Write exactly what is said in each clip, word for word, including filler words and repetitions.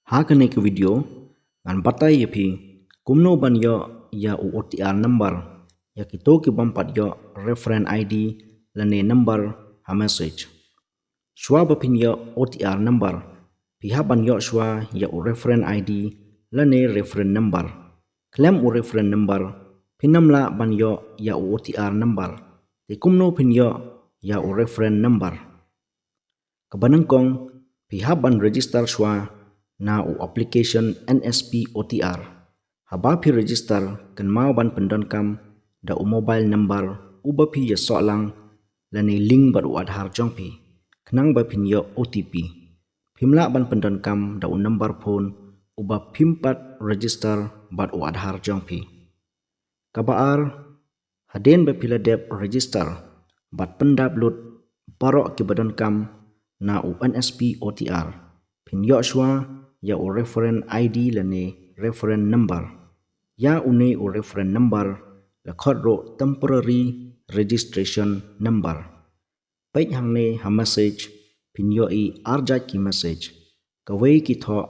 Ha kane ka video ngan batai ïa phi kumno ban ïoh ïa u O T R number ïa kito ki bym pat ïoh reference I D lane number ha message. Shuwa ba phin ïoh O T R number, phi hap ban ïoh shuwa ïa u reference I D lane reference number. Khlem u reference number phin ym lah ban ïoh ïa u O T R number. Te kumno phin ïoh ïa u reference number? Kaba nyngkong, phi hap ban register shuwa na u application N S P O T R. Haba phi register, kynmaw ban pyndonkam da u mobile number uba phi ïasoh lang lane link bad u Aadhaar jong phi, khnang ba phin ïoh O T P. Phim lah ban pyndonkam da u number phone uba phim pat register bad u Aadhaar jong phi. Kaba ar, hadien ba phi la dep register bad pyndap lut baroh kiba donkam na u N S P O T R, phin ïoh shuwa ïa u reference I D lane reference number. Ïa une u reference number la khot ruh temporary registration number. Peit hangne ha message, phin ïohi ar jait ki message. Kawei ki thoh,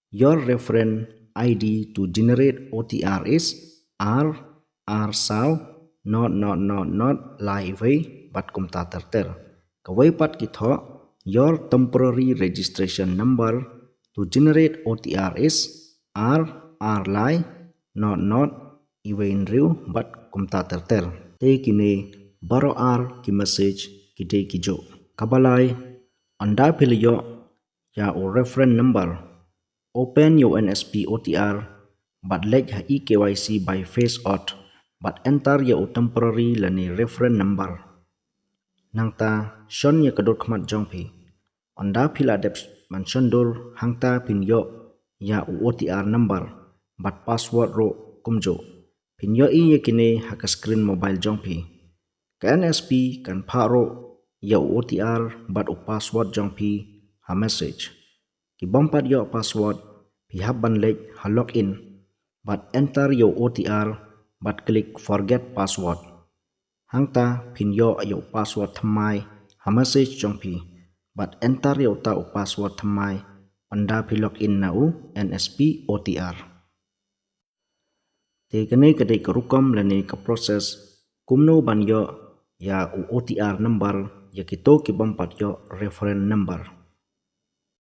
"Your reference I D to generate O T R is ar ar saw not not not not lai wei," bad kumta ter ter. Kawei pat ki thoh, "Your temporary registration number to generate O T R is ar ar lai not not iwei hynriew," bad kumta ter ter. Te kine baroh ar ki message ki dei ki juh. Kaba lai, ynda phi la ïoh ïa u reference number, open ïa u N S P O T R bad leit ha e K Y C by Face Auth bad enter ïa u temporary lane reference number. Nangta shon ïa ka dur khmat jong phi. Ynda phi la dep ban shon dur, hangta phin ïoh ïa u O T R number bad password ruh kumjuh. Phin ïohi ïa kine ha ka screen mobile jong phi. Ka N S P kan phah ruh ïa u O T R bad u password jong phi ha message. Ki bym pat ïoh password, phi hap ban leit ha login bad enter ïa u O T R bad klik forget password. Hangta phin ïoh ïa u password thymmai ha message jong phi bad enter ïa uta u password thymmai ynda phi login na u N S P O T R. Te kane ka dei ka rukom lane ka process kumno ban ïoh ïa u O T R number ïa kito ki bym pat ïoh reference number.